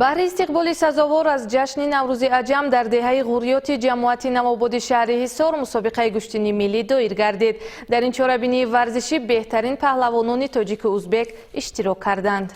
Баҳри истиқболи сазовор аз ҷашни Наврӯзи Аҷам дар деҳаи Ғурёти ҷамоати Навободи шаҳри Ҳисор мусобиқаи гӯштини миллӣ доир гардид. Дар ин чорабинии варзишӣ беҳтарин паҳлавонони тоҷику узбек иштирок карданд.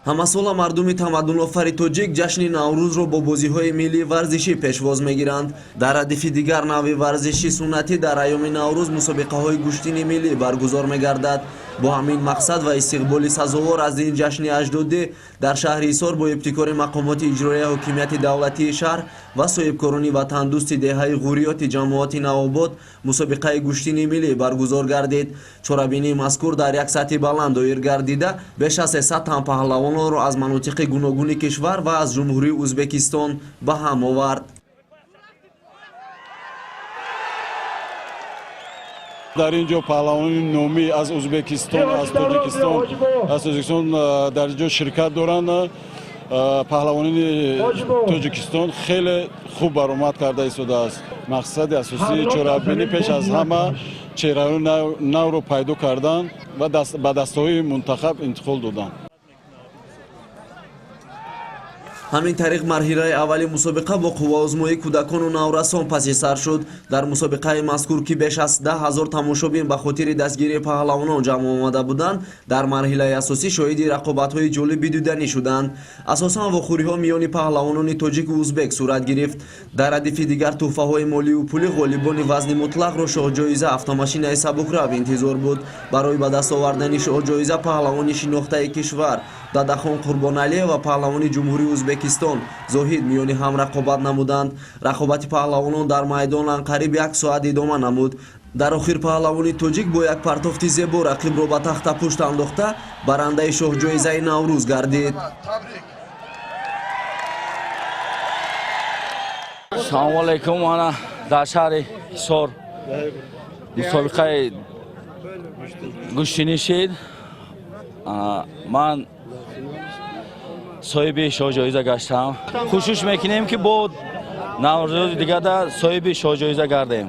Ҳамасола мардуми тамаддунофари тоҷик ҷашни Наврӯзро бо бозиҳои миллии варзишӣ пешвоз мегиранд. Дар радифи дигар навъи варзиши суннатӣ дар айёми Наврӯз мусобиқаҳои гӯштини миллӣ баргузор мегардад. Бо ҳамин мақсад ва истиқболи сазовор аз ин ҷашни аҷдодӣ дар шаҳри Ҳисор бо ибтикори мақомоти иҷроияи ҳокимияти давлатии шаҳр ва соҳибкорони ватандӯсти деҳаи Ғуриёти ҷамоати Навобод мусобиқаи гӯштини миллӣ баргузор гардид. Чорабинии мазкур дар як сатҳи баланд доир гардида, беш аз 300 тан паҳлавононро аз манотиқи гуногуни кишвар ва аз Ҷумҳурии Ӯзбекистон ба ҳам овард. Дар ин ҷо паҳлавонони номӣ аз Ӯзбекистон, аз Тоҷикистон дар ин ҷо ширкат доранд. Паҳлавонони Тоҷикистон хеле хуб баромад карда истодааст. Мақсади асосии чорабинӣ пеш аз ҳама чеҳраҳои навро пайдо кардан ва ба дастаҳои мунтахаб интиқол додан. Ҳамин тариқ, марҳилаи аввали мусобиқа бо қувваозмоии кӯдакону наврасон паси сар шуд. Дар мусобиқаи мазкур, ки беш аз 10 000 тамошобин ба хотири дастгирии паҳлавонон ҷамъ омада буданд, дар марҳилаи асосӣ шоҳиди рақобатҳои ҷолиби диданӣ шуданд. Асосан вохӯриҳо миёни паҳлавонони тоҷику узбек сурат гирифт. Дар радифи дигар тӯҳфаҳои молию пулӣ ғолибони вазни мутлақро шоҳҷоиза, автомошинаи сабукрав, интизор буд. Барои ба даст овардани шоҳҷоиза паҳлавони шинохтаи кишвар Дадахон Қурбоналиев ва паҳлавони Ҷумҳурии Ӯзбекистон Зоҳид миёни ҳам рақобат намуданд. Рақобати паҳлавонон дар майдон анқариб як соат идома намуд. Дар охир паҳлавони тоҷик бо як партофти зебо рақибро ба тахтапушт андохта, барандаи шоҳҷоизаи Наврӯз гардид. Салому алайкум. Ана дар шаҳри Ҳисор мусобиқаи гӯштинӣ шид. Ман соҳиби шоҳҷоиза гаштам. Кӯшиш мекунем, ки бо Наврӯзи дигада соҳиби шоҳҷоиза гардем.